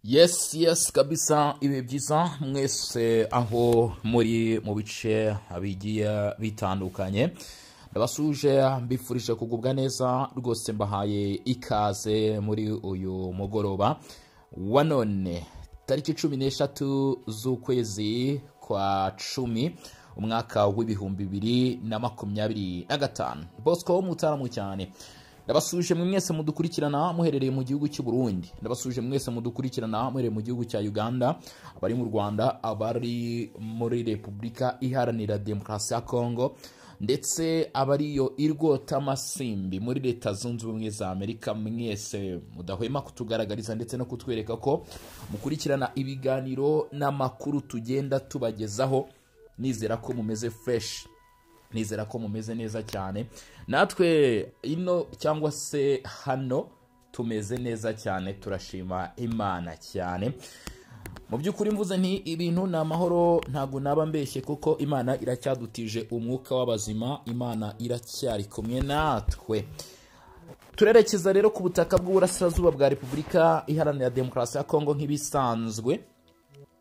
Yes, kabisa, ibihe byiza mwese aho muri mu bice bigiye bitandukanye. Ndabasuje, mbifurije kugubwa neza rwose, mbahaye ikaze muri uyu mugoroba wa none, tariki 13 z'ukwezi kwa 10, umwaka w'2025. Bosco Mutaramu cyane. Ndabasuje mwe mwese mudukurikirana muherereye mu gihugu cy'u Burundi, ndabasuje mwese mudukurikirana muherereye mu gihugu cya Uganda, abari mu Rwanda, abari muri Repubulika Iharanira Demokarasi ya Kongo, ndetse abariyo irwotamasimbi muri Leta Zunze Ubumwe za Amerika. Mwese mudahwema kutugaragariza ndetse no kutwereka ko mukurikirana ibiganiro n'amakuru tugenda tubagezaho, nizera ko mumeze fresh, nizera ko mumeze neza cyane. Natwe ino cyangwa se hano tumeze neza cyane, turashima Imana cyane. Mu by'ukuri mvuze nti ibintu ni amahoro, ntabwo naba mbeshye, kuko Imana iracyadutije umwuka w'abazima, Imana iracyari kumwe natwe. Turerekeza rero ku butaka bw'uburasirazuba bwa Repubulika Iharanira Demokarasi ya Kongo. Nk'ibisanzwe,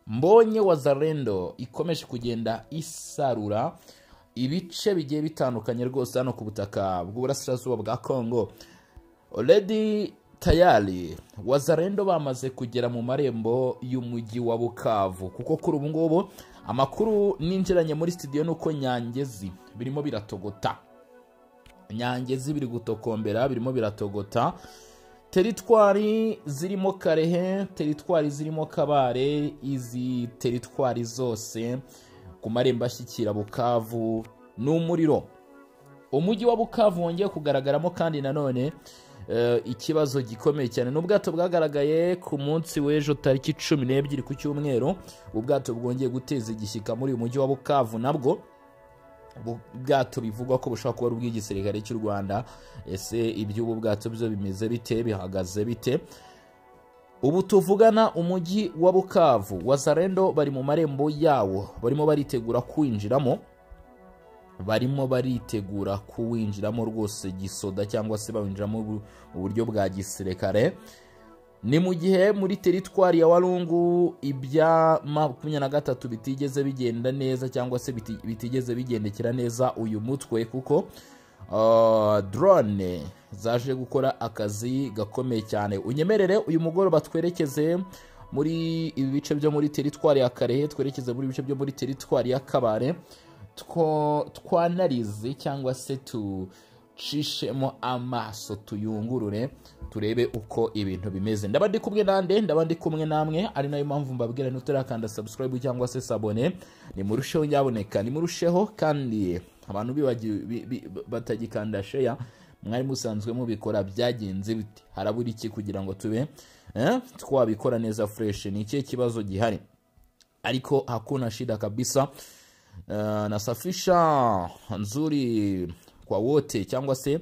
mbonye Wazalendo ikomeje kugenda isarura ibice bigiye bitandukanye rwose hano ku butaka bw'uburasirazuba bwa Kongo. Already, tayari Wazalendo bamaze kugera mu marembo y'umujyi wa Bukavu, kuko kuri ubu ngubu amakuru ninjiranye muri studio nuko Nyangezi birimo biratogota, Nyangezi biri gutokombera, birimo biratogota. Teritwari zirimo Karehe, teritwari zirimo Kabare, izi teritwari zose ku marembo ashyikira Bukavu ni umuriro. Umujyi wa Bukavu wongeye kugaragaramo kandi nanone ikibazo gikomeye cyane ni ubwato bwagaragaye ku munsi w'ejo tariki 12 ku cyumweru. Ubwato bwongeye guteza igishyika muri uyu mujyi wa Bukavu, nabwo ubwato bivugwa ko bushobora kuba ari ubw'igisirikare cy'u Rwanda. Ese iby'ubu bwato byo bimeze bite, bihagaze bite? Ubu tuvugana, umujyi wa Bukavu, Wazalendo bari mu marembo yawo, barimo baritegura kwinjiramo, barimo baritegura kuwinjiramo rwose gisoda, cyangwa se bawinjiramo mu buryo bwa gisirikare. Ni mu gihe muri teritwari ya Walungu ibya 23 bitigeze bigenda neza, cyangwa se bitigeze bigendekera neza uyu mutwe, kuko drone zaje gukora akazi gakomeye cyane. Unyemerere uyu mugoroba twerekeze muri ibi bice byo muri teritwari ya Karehe, twerekeze muri ibice byo muri teritwari ya Kabare, twanarize cyangwa se tucishemo amaso, tuyungurure, turebe uko ibintu bimeze. Ndaba ndi kumwe nande? Ndaba ndi kumwe namwe, ari nayo mpamvu mbabwira, ntutarakanda subscribe cyangwa se s'abonner, nimurusheho nyaboneka, nimurusheho. Kandi abantu bibagiwe batagikanda share, mwari musanzwe mubikora, byagenze bite? Harabura iki kugira ngo tube twabikora neza fresh? Ni ikihe kibazo gihari? Ariko hakuna shida kabisa. Nasafisha nzuri kwa wote, cyangwa se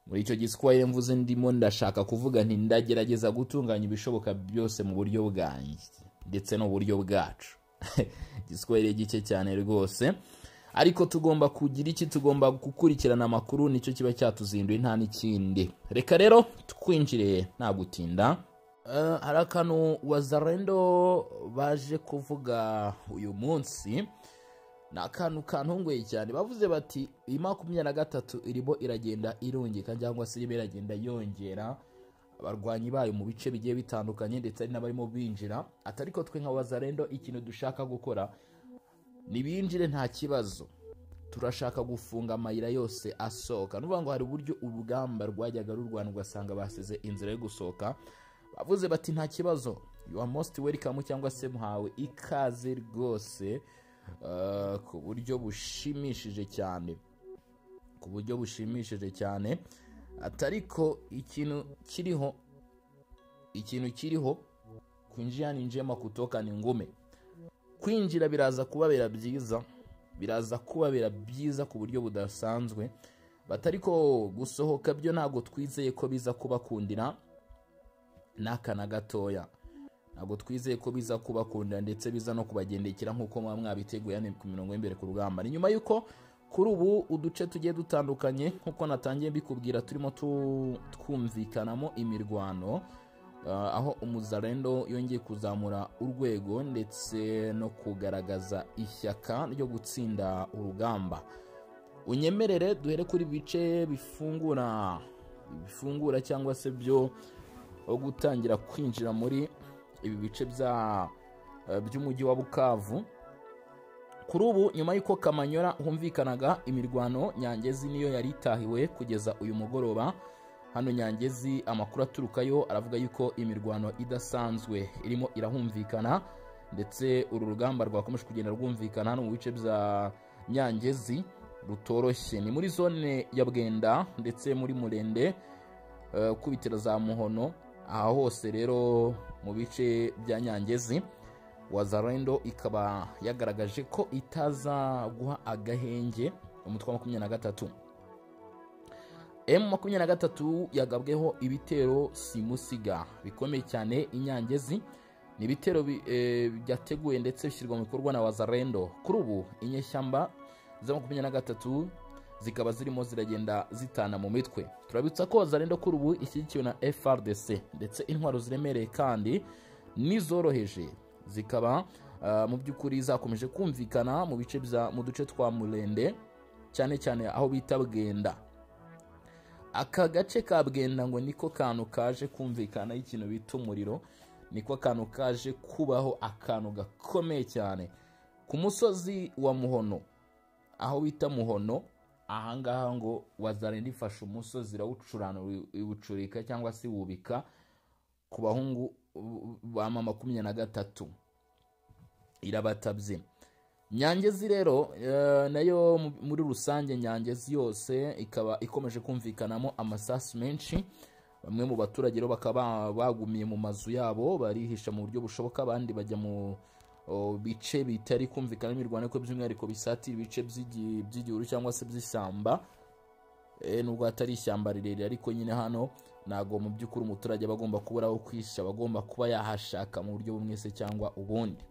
muri icyo Giswahili mvuze, ndimo ndashaka kuvuga nti ndagerageza gutunganya ibishoboka byose mu buryo bwanjye ndetse n'uburyo bwacu. Giswahili gike cyane rwose, ariko tugomba kugira iki? Tugomba gukurikirana amakuru, nicyo kiba cyatuzinduye, nta n'ikindi. Reka rero twinjire nta gutinda. Hari akantu Wazalendo baje kuvuga uyu munsi, ni akantu kantunguye cyane. Bavuze bati iyi 23 irimo iragenda irungika, cyangwa se irimo iragenda yongera abarwanyi bayo mu bice bigiye bitandukanye, ndetse hari n'abarimo binjira. Ariko twe nka Wazalendo ikintu dushaka gukora, nibinjire nta kibazo, turashaka gufunga amayira yose asohoka. Nuvuga ngo hari uburyo urugamba rwajyaga rurwana ugasanga basize inzira yo gusohoka. Bavuze bati nta kibazo, you are most welcome, cyangwa se muhawe ikaze rwose, ku buryo bushimishije cyane, ku buryo bushimishije cyane. Atariko ikintu kiriho, ikintu kiriho, kuingia ni njema, kutoka ni ngumu. Kwinjira biraza kubabera byiza, biraza kubabera byiza ku buryo budasanzwe, batariko gusohoka byo ntabwo twizeye ko biza kubakundira n'aka na gatoya. Ntabwo twizeye ko biza kubakundira ndetse biza no kubagendekera nk'uko muba mwabiteguye hano ku mirongo y'imbere ku rugamba. Ni nyuma y'uko kuri ubu uduce tugiye dutandukanye, nk'uko natangiye mbikubwira, turimo twumvikanamo imirwano. Aho umuzalendo yongeye kuzamura urwego ndetse no kugaragaza ishyaka ryo gutsinda urugamba. Unyemerere duhere kuri bice bifungura cyangwa se byo gutangira kwinjira muri ibi bice by'umujyi wa Bukavu. Kuri ubu nyuma y'uko Kamanyora humvikanaga imirwano, Nyangezi niyo yari itahiwe kugeza uyu mugoroba. Hano Nyangezi amakuru aturukayo aravuga yuko imirwano idasanzwe irimo irahumvikana, ndetse uru rugamba rwakomeje kugenda rwumvikana hano mu bice bya Nyangezi rutoroshye. Ni muri zone ya Bwenda ndetse muri Murende, kubitira za Muhono, aha hose rero mu bice bya Nyangezi Wazalendo ikaba yagaragaje ko itaza guha agahenge umutwe wa 23. M23 yagabweho ibitero simusiga bikomeye cyane Inyangezi. Ni ibitero byateguwe ndetse bishyirwa mu bikorwa na Wazalendo. Kuri ubu inyeshyamba za 23 zikaba zirimo ziragenda zitana mu mitwe. Turabitsa ko Wazalendo kuri ubu ishyigikiwe na FARDC ndetse intwaro ziremereye kandi nizoroheje zikaba mu by'ukuri zakomeje kumvikana mu bice bya mu duce twa Murende, cyane cyane aho bita Bwenda. Aka gace ka Bwenda ngo niko kantu kaje kumvikana ikintu bita umuriro, niko kantu kaje kubaho akantu gakomeye cyane ku musozi wa Muhono, aho bita Muhono. Ahangaha ngo Wazalendo ifashe umusozi irawucurana, iwucurika cyangwa se wubika ku bahungu ba 23 irabatabye. Nyangezi rero nayo muri rusange Nyangezi yose ikaba ikomeje kumvikanamo amasasu menshi. Bamwe mu baturage rero bakaba bagumiye mu mazu yabo barihisha mu buryo bushoboka, abandi bajya mu bice bitari kumvikana imirwano, ko by'umwihariko bisatira ibice by'igihuru cyangwa se by'ishyamba. Nubwo atari ishyamba rirerire, ariko nyine hano ntago mu by'ukuri umuturage aba agomba kubura aho kwisha, agomba kuba yahashaka mu buryo bumwe se cyangwa ubundi.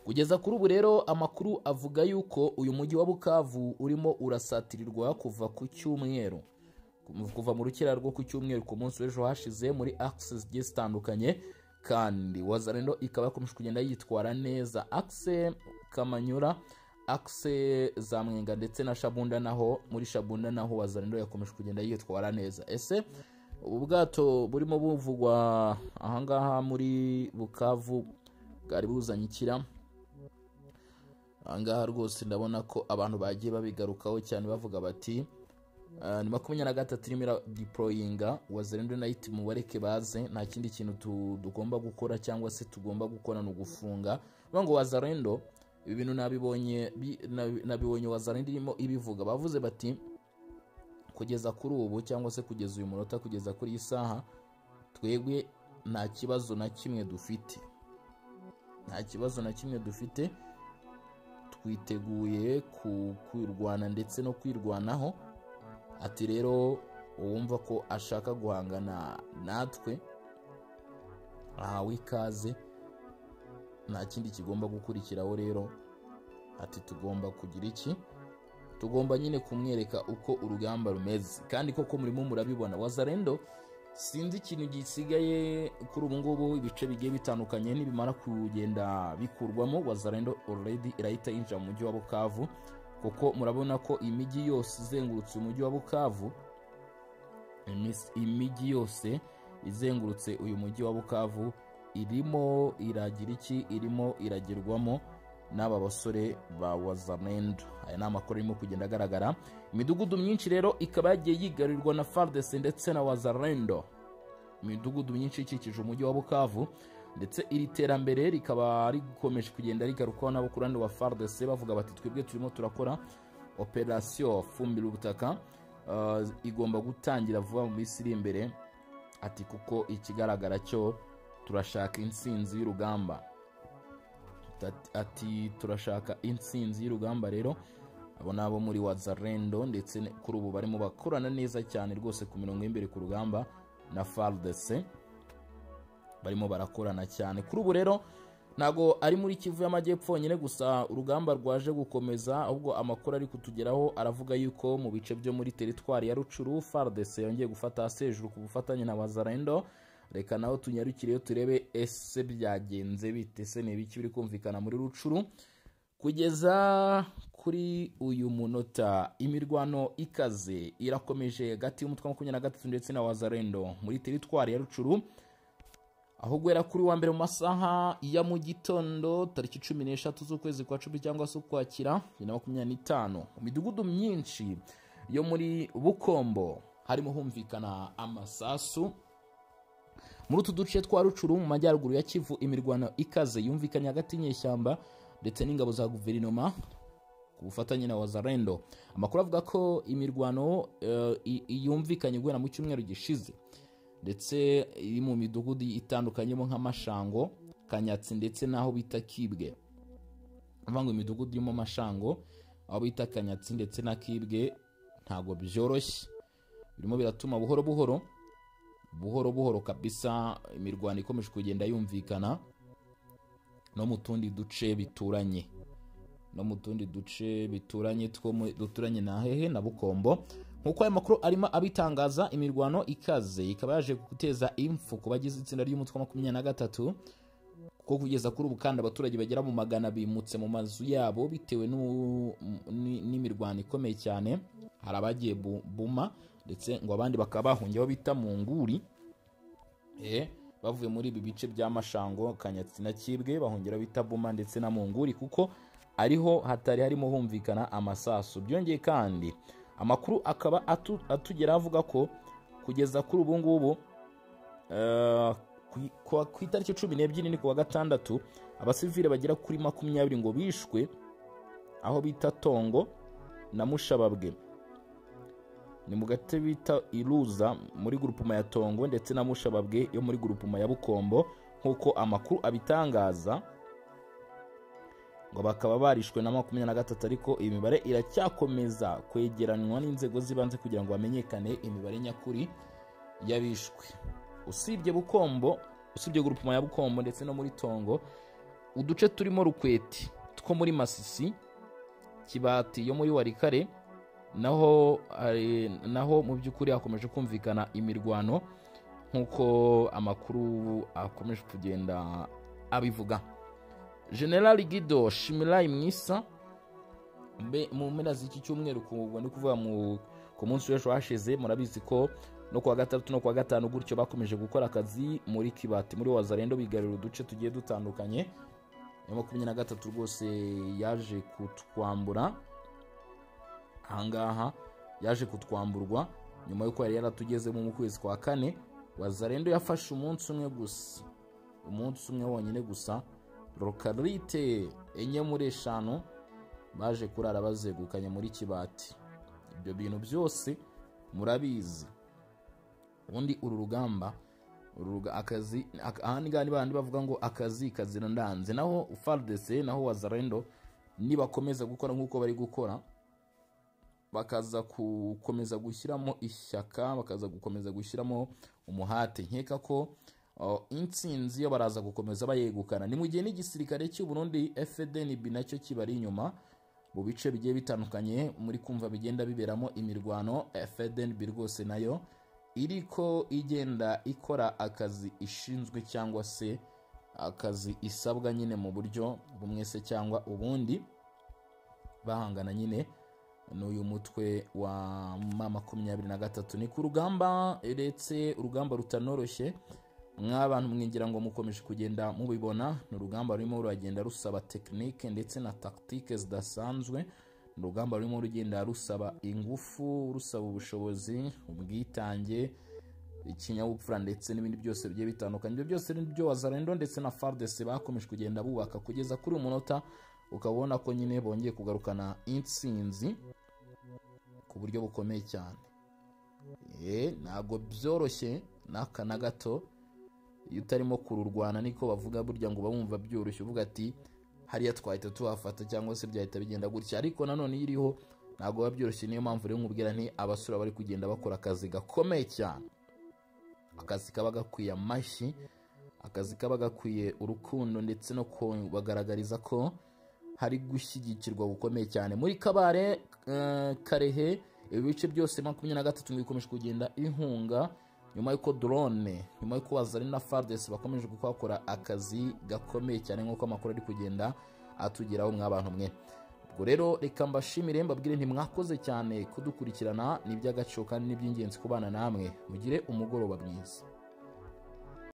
Kugeza kuri ubu rero amakuru avuga yuko uyu mujyi wa Bukavu urimo urasatirirwa kuva ku cyumweru, kuva mu rukera rwo ku cyumweru ku munsi w'ejo hashize muri axes zigiye zitandukanye, kandi Wazalendo ikaba yakomeje kugenda yitwara neza. Axe Kamanyura, axe za Mwenga ndetse na Shabunda, naho muri Shabunda naho Wazalendo yakomeje kugenda yitwara neza. Ese ubu bwato burimo buvugwa ahangaha muri Bukavu bwari buzanye ikira? Ahangaha rwose ndabona ko abantu bagiye babigarukaho cyane bavuga bati ni 23 irimo iradeployinga Wazalendo Night, mubareke baze, nta kindi kintu tugomba gukora cyangwa se tugomba gukora ni ugufunga. Ngo Wazalendo ibi bintu nabibonye Wazalendo irimo ibivuga, bavuze bati kugeza kuri ubu cyangwa se kugeza uyu munota, kugeza kuri iyi saha, twebwe nta kibazo na kimwe dufite, nta kibazo na kimwe dufite, twiteguye kwirwana ndetse no kwirwanaho. Ati rero uwumva ko ashaka guhangana natwe ahawe ikaze, nta kindi kigomba gukurikiraho. Rero ati tugomba kugira iki? Tugomba nyine kumwereka uko urugamba rumeze. Kandi koko murimo murabibona Wazalendo sinzi ikintu gisigaye kuri ubu ngubu, ibice bigiye bitandukanye nibimara kugenda bikurwamo Wazalendo already irahita yinjira mu mujyi wa Bukavu, kuko murabona ko imijyi yose izengurutse umujyi wa Bukavu, imijyi yose izengurutse uyu mujyi wa Bukavu irimo iragira iki? Irimo iragirwamo n'aba basore ba Wazalendo. Aya ni amakuru arimo kugenda agaragara. Imidugudu myinshi rero ikaba yagiye yigarurirwa na FARDC ndetse na Wazalendo, imidugudu myinshi ikikije umujyi wa Bukavu, ndetse iri terambere rikaba rikomeje kugenda rigarukwaho n'abo ku ruhande wa FARDC, bavuga bati twebwe turimo turakora operation fumbira ubutaka, igomba gutangira vuba mu minsi iri imbere, ati kuko ikigaragara cyo turashaka intsinzi y'urugamba. Ati turashaka intsinzi y'urugamba. Rero abo nabo muri Wazalendo ndetse kuri ubu barimo bakorana neza cyane rwose ku mirongo y'imbere ku rugamba na FARDC, barimo barakorana cyane. Kuri ubu rero ntago ari muri Kivu y'Amajyepfo nyine gusa urugamba rwaje gukomeza, ahubwo amakuru ari kutugeraho aravuga yuko mu bice byo muri teritwari ya Rucuru FARDC yongeye gufata hasi hejuru ku bufatanye na Wazalendo. Reka naho tunyarukireyo turebe ese byagenze bite, se ni ibiki biri kumvikana muri Rucuru kugeza kuri uyu munota. Imirwano ikaze irakomeje hagati y'umutwe wa 23 ndetse na Wazalendo muri teritwari ya Rucuru, aho guhera kuri wa mbere mu masaha ya mu gitondo tariki 13 z'ukwezi kwa 10 cyangwa se ukwakira 2025, mu midugudu myinshi yo muri Bukombo harimo humvikana amasasu. Muri utu duce twa Rucuru mu majyaruguru ya Kivu, imirwano ikaze yumvikanye hagati y'inyeshyamba ndetse n'ingabo za guverinoma ku bufatanye na Wazalendo. Amakuru avuga ko imirwano yumvikanye guhera mu cyumweru gishize, ndetse iri mu midugudu itandukanyemo nk'Amashango, Kanyatsi ndetse n'aho bita Kibwe. Ngo imidugudu irimo Amashango, aho bita Kanyatsi ndetse na Kibwe ntabwo byoroshye, birimo biratuma buhoro buhoro buhoro buhoro kabisa imirwano ikomeje kugenda yumvikana no mu tundi duce bituranye, no mu tundi duce bituranye two duturanye na hehe na Bukombo. Nkuko aya makuru arimo abitangaza, imirwano ikaze ikaba yaje guteza impfu ku bagize itsinda ry'umutwe wa 23, kuko kugeza kuri ubu kandi abaturage bagera mu magana bimutse mu mazu yabo bitewe n'imirwano ikomeye cyane. Hari abagiye Buma ndetse ngo abandi bakaba bahungiye aho bita mu Nguri, bavuye muri ibi bice bya Mashango, Kanyatsi na Kibwe, bahungira bita Buma ndetse na Munguri, kuko ariho hatari harimo humvikana amasasu. Byongeye kandi amakuru akaba atugera avuga ko kugeza kuri ubu ngubu ku itariki 12 ni kuwa gatandatu, abasivile bagera kuri 20 ngo bishwe aho bita Tongo na Mushababwe, ni mu gace bita Iruza muri grupuma ya Tongo ndetse na Mushababwe yo muri grupuma ya Bukombo, nkuko amakuru abitangaza. Ngo bakaba barishwe na 23, ariko iyi mibare iracyakomeza kwegeranywa n'inzego z'ibanze kugira ngo bamenyekane imibare nyakuri yabishwe. Usibye Bukombo, usibye grupuma ya Bukombo ndetse no muri Tongo, uduce turimo Rukweti two muri Masisi, Kibati yo muri Warikare, naho mu by'ukuri hakomeje kumvikana imirwano nkuko amakuru akomeje kugenda abivuga. General Guido Shimirai Mwisa mu mpera z'iki cyumweru, ni kuvuga ku munsi w'ejo hashize, murabizi ko no kuwa gatatu no kuwa gatanu gutyo bakomeje gukora akazi muri Kibati muri Wazalendo, bigarura uduce tugiye dutandukanye. Ya 23 rwose yaje kutwambura ahangaha, yaje kutwamburwa nyuma yuko yari yaratugezemo mu kwezi kwa kane. Wazalendo yafashe umunsi umwe gusa, umunsi umwe wonyine gusa, lokalite 4 muri 5 baje kurara bazegukanye muri Kibati. Ibyo bintu byose murabizi. Ubundi uru rugamba akazi ahandi ngani bandi bavuga ngo akazi kazira ndanze, naho FARDC naho Wazalendo nibakomeza gukora nkuko bari gukora, bakaza gukomeza gushyiramo ishyaka, bakaza gukomeza gushyiramo umuhate, nkeka ko intsinzi yo baraza gukomeza bayegukana. Ni mu gihe n'igisirikare cy'u Burundi FDNB nacyo kibari inyuma mu bice bigiye bitandukanye muri kumva bigenda biberamo imirwano. FDNB rwose nayo iriko igenda ikora akazi ishinzwe cyangwa se akazi isabwa nyine mu buryo bumwe se cyangwa ubundi, bahangana nyine n'uyu mutwe wa M23. Ni ku rugamba, uretse urugamba rutanoroshye mw'abantu mwingira ngo mukomeje kugenda mubibona, ni urugamba rurimo ruragenda rusaba technique ndetse na tactique zidasanzwe. Ni urugamba rurimo rugenda rusaba ingufu, rusaba ubushobozi, ubwitange, ikinyabupfura ndetse n'ibindi byose bigiye bitandukanye. Ibyo byose ni byo Wazalendo ndetse na FARDC bakomeje kugenda bubaka kugeza kuri uyu munota, ukabona ko nyine bongeye kugarukana intsinzi ku buryo bukomeye cyane. Ntabwo byoroshye n'aka na gato, iyo utarimo kururwana niko bavuga burya ngo bumva byoroshye, uvuga ati hariya twahita tuhafata cyangwa se byahita bigenda gutya, ariko nanone iriho ntabwo biba byoroshye. Niyo mpamvu rero nkubwira nti abasura bari kugenda bakora akazi gakomeye cyane, akazi kaba gakwiye amashyi, akazi kaba gakwiye urukundo ndetse no kubagaragariza ko hari gushyigikirwa gukomeye cyane. Muri Kabare, Karehe, ibi bice byose 23 bikomeje kugenda inkunga Nyuma y'uko drone, nyuma y'uko Wazalendo na FARDC bakomeje gukora akazi gakomeye cyane nk'uko amakuru ari kugenda atugeraho, mw'abantu mwe. Ubwo rero reka mbashimire, mbabwire nti mwakoze cyane kudukurikirana, ni iby'agaciro kandi ni iby'ingenzi kubana namwe. Mugire umugoroba mwiza.